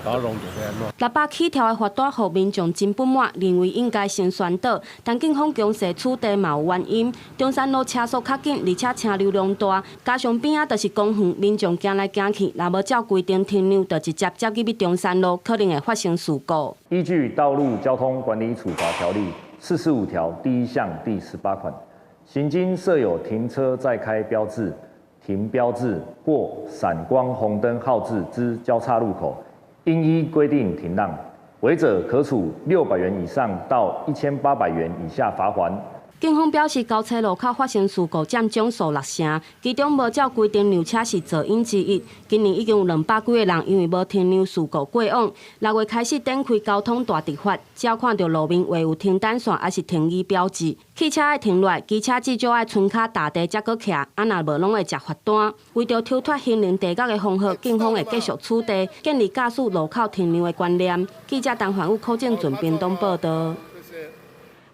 然後攏就欲按怎。 600起跳的罰單，予民眾真不滿，認為應該先宣導。但警方強勢取締嘛有原因，中山路車速較緊，而且車流量大，加上邊仔就是公園，民眾行來行去，若無照規定停讓，就直接接入去中山路，可能會發生事故。依據《道路交通管理處罰條例》45條第1項第18款，行經設有停車再開標誌、停標誌或閃光紅燈號誌之交叉路口，應依規定停讓，違者可處600元以上到1800元以下罰鍰。警方表示，交叉路口發生事故佔總數6成，其中無照規定讓車是肇因之一。今年已經有200幾個人因為無停讓事故過往。6月開始展開交通大執法，只要看著路面畫有停單線抑是停椅標誌，汽車愛停落來，機車至少愛伸跤踏地才閣徛，啊若無攏會食罰單。為著抽脫行人地獄的風雨，警方會繼續取締，建立駕駛路口停讓的觀念。記者陳環宇、柯正俊屏東報道。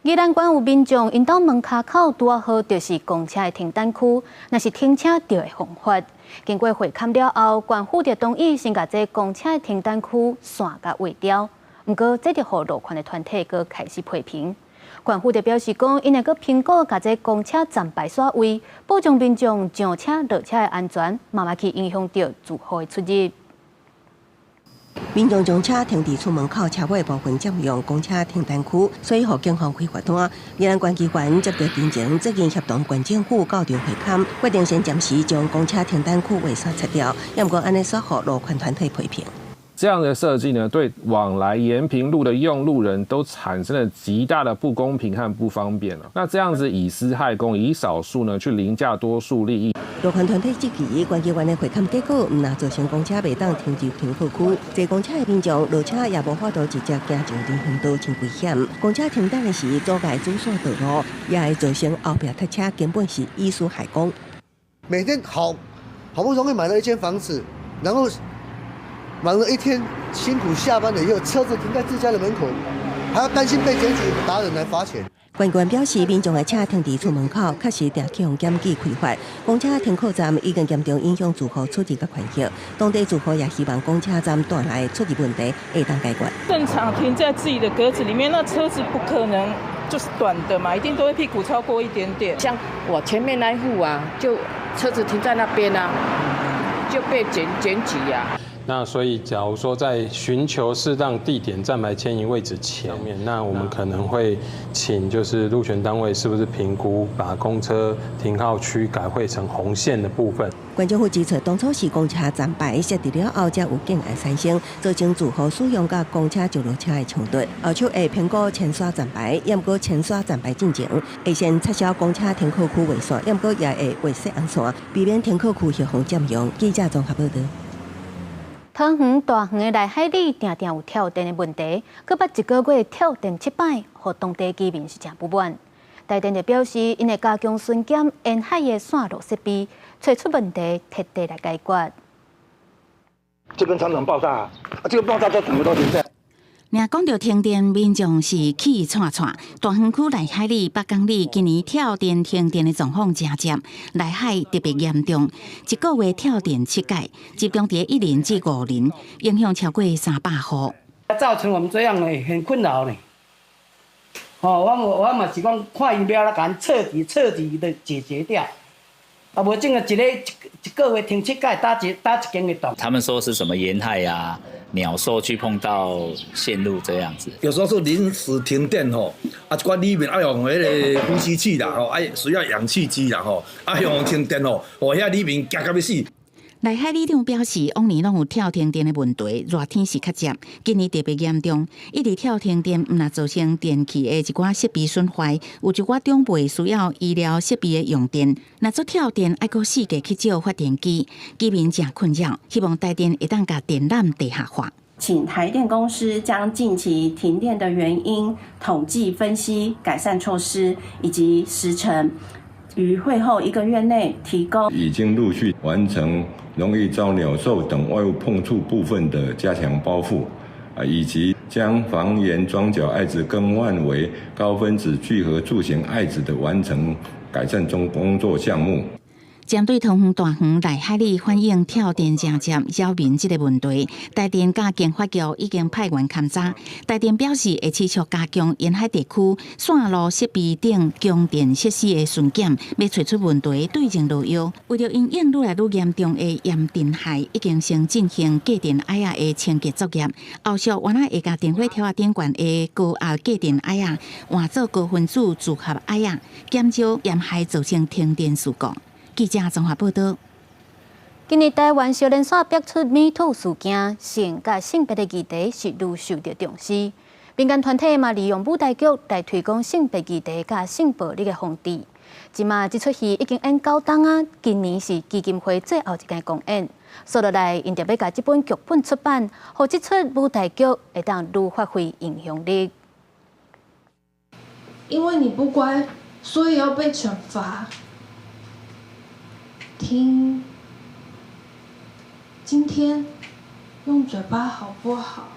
宜蘭縣有民眾𪜶兜門跤口拄好就是公車的停等區，若是停車就會予罰。經過會勘了後，縣府就同意先共這公車的停等區線共劃掉。毋過，這就予路權的團體閣開始批評。縣府就表示講，𪜶會閣評估共這公車站牌煞位，保障民眾上車落車的安全，嘛莫去影響著住戶的出入。民眾將車停佇厝門口車尾部分佔用公車停等區，所以予警方開罰單。宜蘭縣議員接著陳情，最近協同縣政府到場會勘，決定先暫時將公車停等區畫線拆掉，也毋過按呢煞予路權團體批評。這樣的設計呢，對往來延平路的用路人都產生了極大的不公平和不方便了。那這樣子以私害公，以少數呢去凌駕多數利益。路權團體質疑，縣議員的會勘結果，毋但造成公車袂當停入停靠區，坐公車的民眾落車也無法度直接行上人行道，真危險。公車停等的時阻礙主線道路，也會造成後壁塞車，根本是以私害公。每天好好不容易買了一間房子，然後忙了一天，辛苦下班了以後，車子停在自家的門口，還要擔心被檢舉打人來罰錢。縣官表示，民眾的車停佇厝門口，確實定去予檢舉開罰。公車停靠站已經嚴重影響住戶出入佮權益，當地住戶也希望公車站帶來出入問題會當解決。正常停在自己的格子裡面，那車子不可能就是短的嘛，一定都會屁股超過一點點。像我前面那戶啊，就車子停在那邊啊，就被檢舉啊。那所以，假如說在尋求適當地點站牌遷移位置前面，那我們可能會請就是路權單位是不是評估把公車停靠區改繪成紅線的部分。縣政府指出，當初是公車站牌設置了後，才有建案產生，造成住戶使用佮公車上落車的衝突。後續會評估遷徙站牌，也毋過遷徙站牌進前，會先撤銷公車停靠區畫線，也毋過也會畫設紅線，避免停靠區予予佔用。記者綜合報導。桃園大園的內海里定定有跳電的問題，閣捌一個月跳電七擺，予當地居民是誠不滿。台電就表示，𪜶會加強巡檢沿海的線路設備，揣出問題，徹底來解決。這邊常常爆炸，啊，這個爆炸都整個都停電。若講著停電，民眾是氣掣掣。大園區內海里、北港里今年跳電停電的狀況誠濟，內海特別嚴重，一個月跳電七擺，集中佇一林至五林，影響超過300戶。造成我們這樣呢，很困擾呢。哦，我嘛是講，看伊欲按怎共徹底徹底的解決掉。啊，無這個一個月停七擺，打一間會斷。他們說是什麼鹽害啊？鳥獸去碰到線路這樣子，有時候是臨時停電吼，啊，一寡裡面愛用彼个呼吸器啦吼，愛需要氧氣機啦吼，啊用停電吼，哦遐裡面驚甲欲死。內海里長表示，往年攏有跳停電的問題，熱天是較濟，今年特別嚴重。一直跳停電，毋但造成電器的一寡設備損壞，有一寡長輩需要醫療設備的用電，若做跳電，愛閣四界去借發電機，居民誠困擾。希望台電會當共電纜地下化。請台電公司將近期停電的原因統計分析、改善措施以及時程，於會後一個月內提供。已經陸續完成容易遭鳥獸等外物碰觸部分的加強包覆，啊，以及將防鹽裝腳礙子更換為高分子聚合鑄型礙子的完成改善中工作項目。針對桃園大園內海里反映跳電誠濟擾民這個問題，台電佮經發局已經派員勘查。台電表示會持續加強沿海地區線路設備等供電設施的巡檢，欲揣出問題對症落藥。為著因應愈來愈嚴重的鹽塵害，已經先進行過電礙仔的清潔作業。後續原來會共電火柱仔頂懸的高壓過電礙仔換做高分子組合礙仔，減少鹽害造成停電事故。記者綜合報導。今年台灣小連續爆出 Me Too 事件，性佮性別的議題是愈受著重視。民間團體嘛利用舞台劇來推廣性別議題佮性暴力的防治。這馬這齣戲已經演九冬啊，今年是基金會最後一屆公演。紲落來，𪜶著欲共這本劇本出版，予這齣舞台劇會當愈發揮影響力。因為你不乖，所以要被懲罰。聽，今天用嘴巴好不好？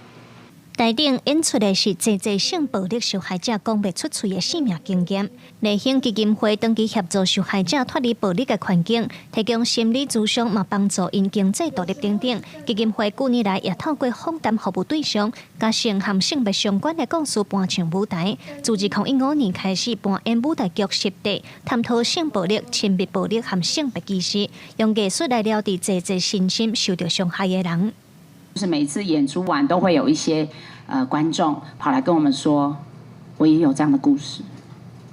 台頂演出的是濟濟性暴力受害者講袂出喙的生命經驗。麗興基金會長期協助受害者脫離暴力的環境，提供心理諮商，嘛幫助𪜶經濟獨立等等。基金會舊年來也透過訪談服務對象，共性和性別相關的故事搬上舞台。自2015年開始搬演舞台劇實地，探討性暴力、親密暴力和性別歧視，用藝術來療治濟濟身心受著傷害的人。就是每次演出完都會有一些觀眾跑來跟我們說，我也有這樣的故事，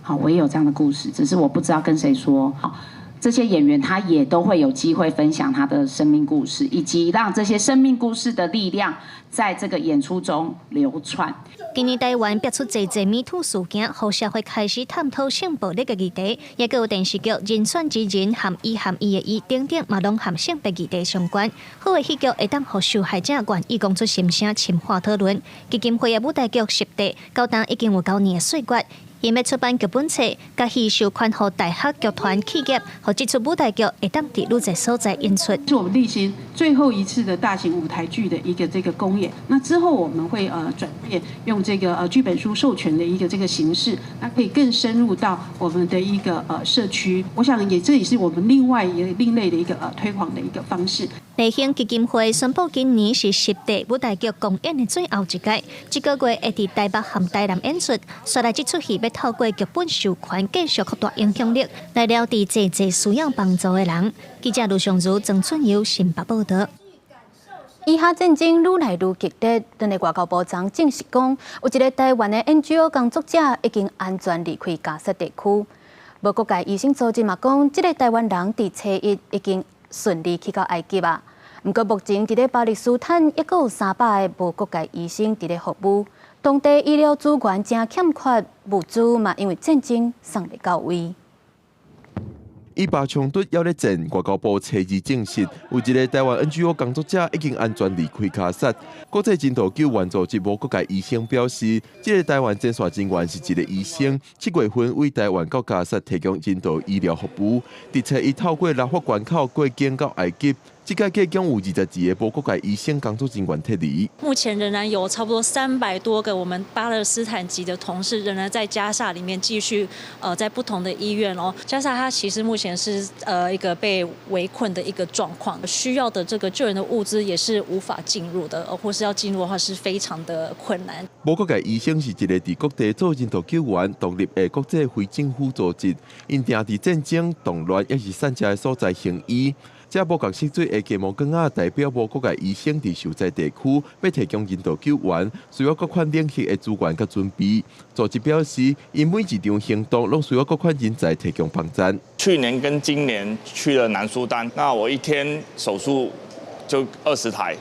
好，我也有這樣的故事，只是我不知道跟誰說。好，這些演員他也都會有機會分享他的生命故事，以及讓這些生命故事的力量在這個演出中流竄。今年台灣爆出濟濟 MeToo 事件，予社會開始探討性暴力的議題，也閣有電視劇《人選之人》和伊和伊的伊等等，嘛攏和性別議題相關。好的戲劇會當予受害者願意講出心聲，深化討論。基金會的舞台劇《實地》，到今已經有9年的歲月。𪜶欲出版劇本冊，共戲授權予大學劇團企業，予這齣舞台劇會當佇愈濟所在演出。是我們勵馨最後一次的大型舞台劇的一個這個公演。那之後我們會轉變用這個劇本書授權的一個這個形式，那可以更深入到我們的一個社區。我想也這也是我們另外一個另類的一個推廣的一個方式。勵馨基金會宣布，今年是實地舞台劇公演的最後一屆，這個月會佇台北和台南演出。紲來這齣戲欲透過劇本授權，繼續擴大影響力，來療治濟濟需要幫助的人。記者盧尚如、曾春友新北報道。以哈戰爭愈來愈激烈，當地外交部長證實講，有一个台灣的 NGO 工作者已經安全離開加薩地區。無國界醫生組織嘛講，這个台灣人佇初一已經順利去到埃及啊。毋過目前佇咧巴勒斯坦，抑閣有300个無國界醫生佇咧服務，當地醫療資源誠欠缺，物資嘛因為戰爭送袂到位。以巴衝突猶咧戰，外交部初二證實，有一个台灣 NGO 工作者已經安全離開加薩。國際人道救援組織無國界醫生表示，這个台灣前線人員是一个醫生，7月份為台灣到加薩提供人道醫療服務。佇初一透過拉法關口過境到埃及。這屆共有22个無國界醫生工作人員撤離。目前仍然有差不多300多個我們巴勒斯坦籍的同事仍然在加薩裡面繼續在不同的醫院哦。加薩它其實目前是一個被圍困的一個狀況，需要的這個救援的物資也是無法進入的，或是要進入的話是非常的困難。無國界醫生是一个佇各地做人道救援、獨立的國際非政府組織，𪜶定佇戰爭、動亂抑是散赤的所在行醫。這無仝色水的雞毛卷仔代表無國界醫生佇受災地區欲提供人道救援，需要各款領域的資源佮準備。組織表示，𪜶每一場行動攏需要各款人才提供幫助。去年跟今年去了南蘇丹，那我一天手術就20台，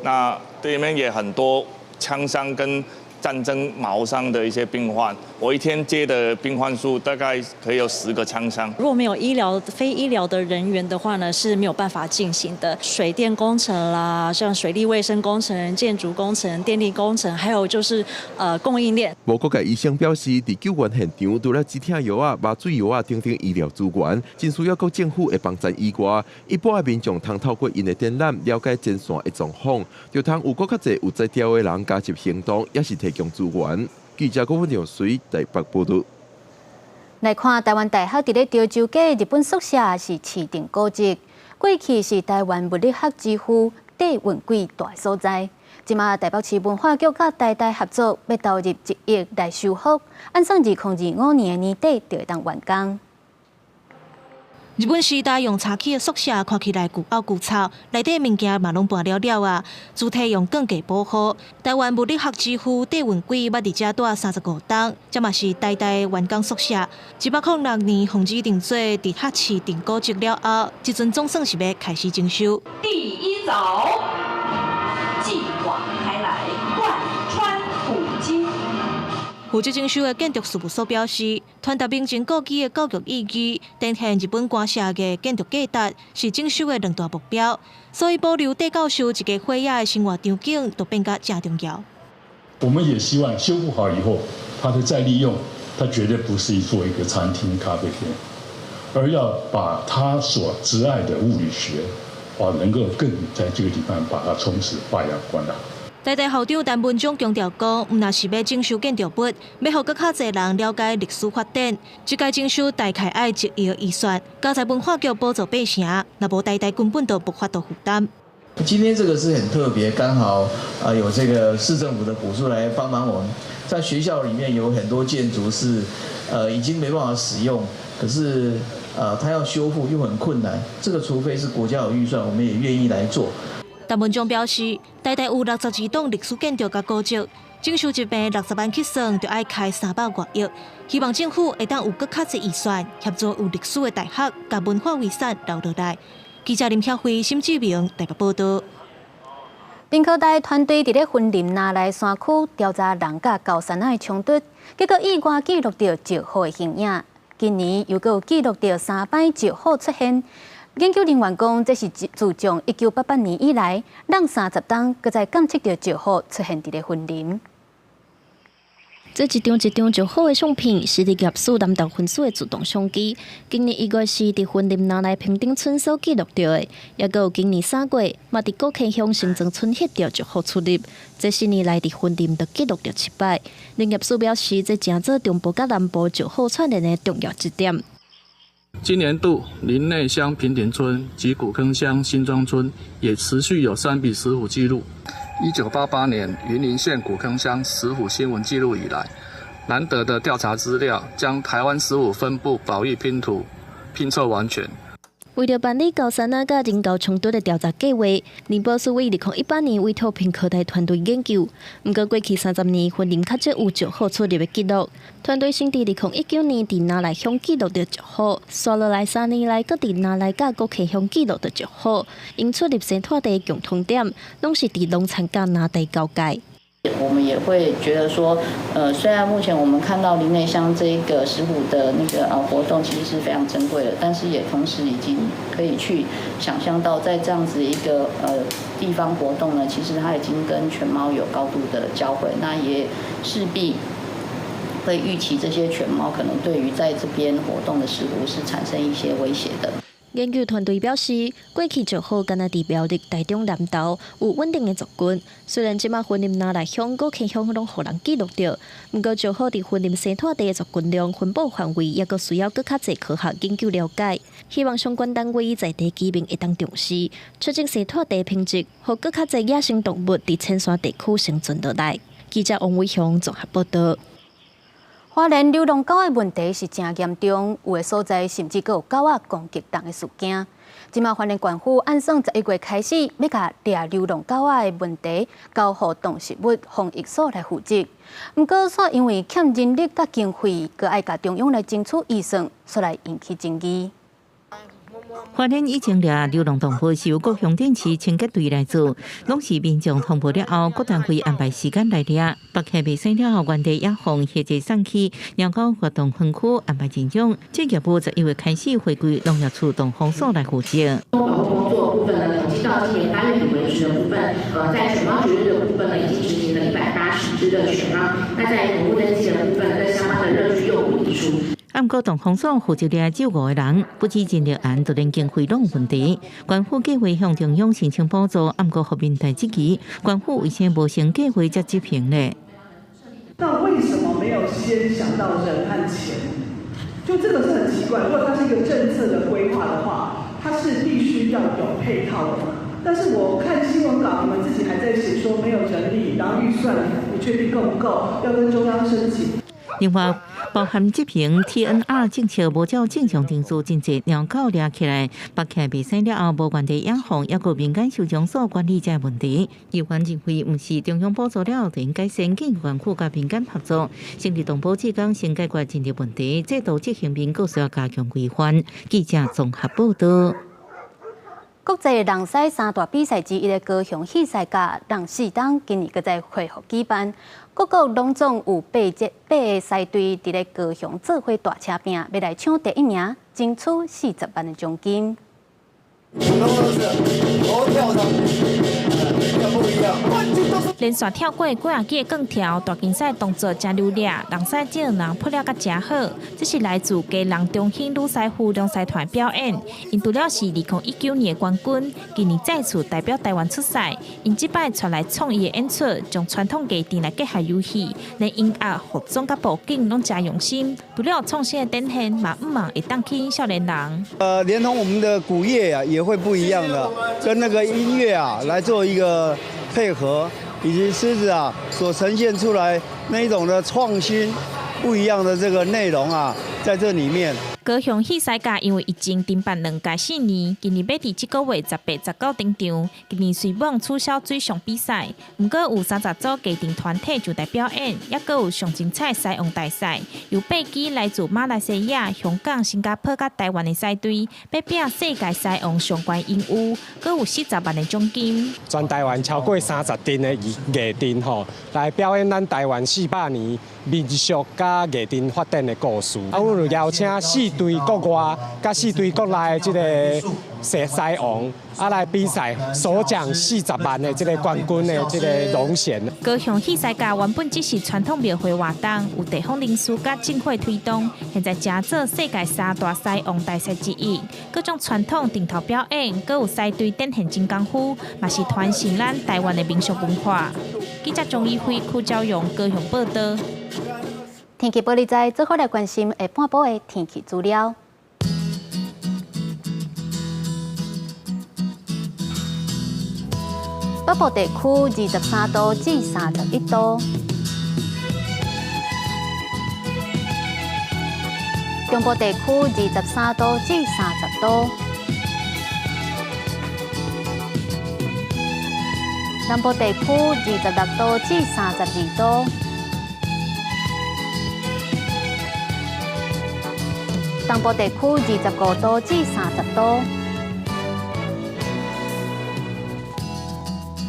那對面也很多槍傷跟戰爭矛傷的一些病患，我一天接的病患數大概可以有10個槍傷。如果沒有醫療、非醫療的人員的話呢，是沒有辦法進行的。水電工程啦，像水利衛生工程、建築工程、電力工程，還有就是供應鏈。無國界醫生表示，佇救援現場，除了止痛藥啊、麻醉藥啊等等醫療資源，真需要各政府的幫助以外，一般的民眾通透過𪜶的展覽了解前線的狀況，就通有閣較濟有才調的人加入行動，也是提供資源。記者郭文耀水台北報道。來看台灣大學佇咧潮州街日本宿舍是市定古蹟，過去是台灣物理學之父戴雲貴蹛的所在。這馬台北市文化局佮台大合作，欲投入1億來修復，按算2025年的年底就會當完工。日本時代用柴起的宿舍看起來舊漚舊臭，內底物件嘛攏搬了了啊。主體用鋼架保護。台灣物理學之父戴雲貴捌佇遮蹛35冬，這嘛是台大員工宿舍。106年予指定做直轄市定古蹟了後，這陣總算是欲開始整修。第一鑿，繼往開來，貫穿古今。負責整修的建築事務所表示，傳達明鄭故居的教育意義，展現日本官舍的建築價值，是整修的兩大目標。所以保留戴教授一家伙仔的生活場景，就變甲誠重要。我們也希望修復好以後，它的再利用，它絕對不是做一個餐廳、咖啡店，而要把他所摯愛的物理學，能夠更在這個地方把它充實、發揚光大。台大校長陳文忠強調講，毋但是欲整修建築物，欲予閣較濟人了解歷史發展。這屆整修大概愛1億預算，加在文化局補助8成，若無台大根本就無法度負擔。今天這個是很特別，剛好啊有這個市政府的補助來幫忙我們，在學校裡面有很多建築是，已經沒辦法使用，可是它要修復又很困難，這個除非是國家有預算，我們也願意來做。陳文忠表示，台大有62棟歷史建築佮古蹟，整修一遍60萬起算，就愛開300外億。希望政府會當有閣較濟預算，協助有歷史的大學共文化遺產留落來。記者林曉慧、沈志明台北報道。屏科大團隊佇咧雲林那內山區調查人佮高山仔的衝突，結果意外記錄著石虎的形影。今年又閣有記錄著三擺石虎出現。研究人員講，這是自從1988年以來，攏30冬，閣再監測著石虎出現佇咧雲林。這一張一張石虎的相片，是林業署南投分署的自動相機。今年1月時，佇雲林那內平頂村所記錄著的，抑閣有今年3月，嘛佇古坑鄉新莊村翕著石虎出入。這4年來，佇雲林就記錄著七擺。林業署表示，這誠做中部佮南部石虎串聯的重要一點。今年度林內鄉平頂村及古坑鄉新莊村也持續有三筆石虎記錄。1988年雲林縣古坑鄉石虎新聞記錄以來，難得的調查資料，將台灣石虎分布保育拼圖拼湊完全。為著辦理高山仔佮人猴衝突的調查計劃，林保署於2018年委託屏科大團隊研究。毋過過去30年，雲林較少有石虎出入的記錄。團隊先佇2019年佇那內鄉記錄著石虎，紲落來3年來，閣佇那內佮古坑鄉記錄著石虎。𪜶出入生態地的共通點，攏是佇農田佮林地交界。我們也會覺得說，雖然目前我們看到林內鄉這一個石虎的那個活動其實是非常珍貴的，但是也同時已經可以去想象到，在這樣子一個地方活動呢，其實它已經跟犬貓有高度的交匯，那也勢必會預期這些犬貓可能對於在這邊活動的石虎是產生一些威脅的。研究團隊表示，過去石虎敢若佇苗栗、台中南投有穩定的族群。雖然這馬雲林那內鄉、古坑鄉攏予人記錄著，毋過石虎佇雲林生態地的族群量分布範圍，猶閣需要閣較濟科學研究了解。希望相關單位在地居民會當重視，促進生態地品質，予閣較濟野生動物佇淺山地區生存落來。記者王偉雄綜合報道。花蓮流浪狗的問題是誠嚴重，有的所在甚至閣有狗仔攻擊人的事件。這馬花蓮縣府按算11月開始，欲共掠流浪狗仔的問題交予動植物防疫所來負責。毋過，煞因為欠人力佮經費，閣愛共中央來爭取預算，煞來引起爭議。花蓮以前掠流浪動物是由各鄉鎮市清潔隊來做，攏是民眾通報了後，各單位安排時間來掠。縛起袂使了後，原地野放或者送去貓狗活動園區安排認養。這業務11月開始回歸農業處動防所來負責。保護工作部分呢，統計到今年8月底為止的部分，在犬貓絕育的部分呢，已經執行了180隻的犬貓。那在寵物登記的部分，跟相關的熱區誘捕移除。毋過動防所負責掠只有五個人，不止人力案，就連經費攏有問題。縣府計劃向中央申請補助，毋過予民代質疑，縣府為啥無先計劃才執行呢？那為什麼沒有先想到人和錢？就這個是很奇怪。如果它是一個政策的規劃的話，它是必須要有配套的。但是我看新聞稿，你們自己還在寫說沒有人力，然後預算不確定夠不夠，要跟中央申請。另外，包含執行 TNR 政策無照正常程序，真濟貓狗掠起來，縛起來袂使了後，無原地野放，抑閣民間收容所管理這問題。議員認為，毋是中央補助了後就應改善，建議縣府佮民間合作，成立動保志工先解決人力問題，制度執行面閣需要加強規範。記者綜合報道。國際人獅三大比賽之一的高雄戲獅佮人四冬，今年閣再恢復舉辦。各國攏總有八個獅隊佇咧高雄做伙大車拼，欲來搶第一名，爭取40萬的獎金。我跳的，不一樣。連續跳過幾仔支的槓柱，大競賽動作誠流利，人獅這人配合甲誠好。這是來自基隆中興女獅夫龍獅團表演。𪜶除了是2019年的冠軍，今年再次代表台灣出賽。𪜶這擺帶來創意的演出，將傳統藝陣來結合遊戲，連音樂、服裝佮布景攏誠用心。除了創新的展現，嘛向望會當吸引少年人。連同我們的鼓樂啊，也會不一樣的，跟那個音樂啊來做一個配合，以及獅子啊所呈現出來那一種的創新不一樣的這個內容啊，在這裡面。高雄戲獅節因為疫情停辦兩屆四年，今年欲佇這個月18、19登場。今年雖罔取消水上比賽，毋過有30組家庭團體上台表演，抑閣有上精彩獅王大賽，有八支來自馬來西亞、香港、新加坡佮台灣的獅隊，欲拼世界獅王上懸榮譽，閣有40萬的獎金。全台灣超過30陣的藝陣吼，來表演咱台灣400年民俗佮藝陣發展的故事。啊，阮有邀請四隊國外佮四隊國內的這個獅王啊來比賽，首獎40萬的這個冠軍的這個榮銜。高雄戲獅節原本只是傳統廟會活動，有地方人士佮政府推動，現在成做世界三大獅王大賽之一。各種傳統陣頭表演，閣有獅隊展現真功夫，嘛是傳承咱台灣的民俗文化。記者鍾義輝、柯昭榮高雄報導。天氣報你知，做伙來關心下半晡的天氣資料。北部地區23度至31度，中部地區23度至30度，南部地區26度至32度，東部地區25度至30度。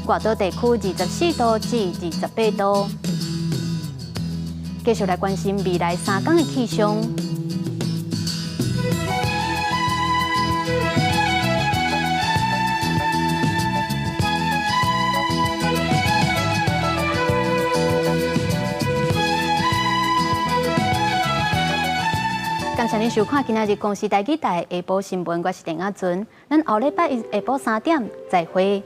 外島地區24度至28度。繼續來關心未來3天的氣象。感謝您收看今仔日公視台語台下晡新聞，我是鄭亞純。咱後禮拜一下晡3點再會。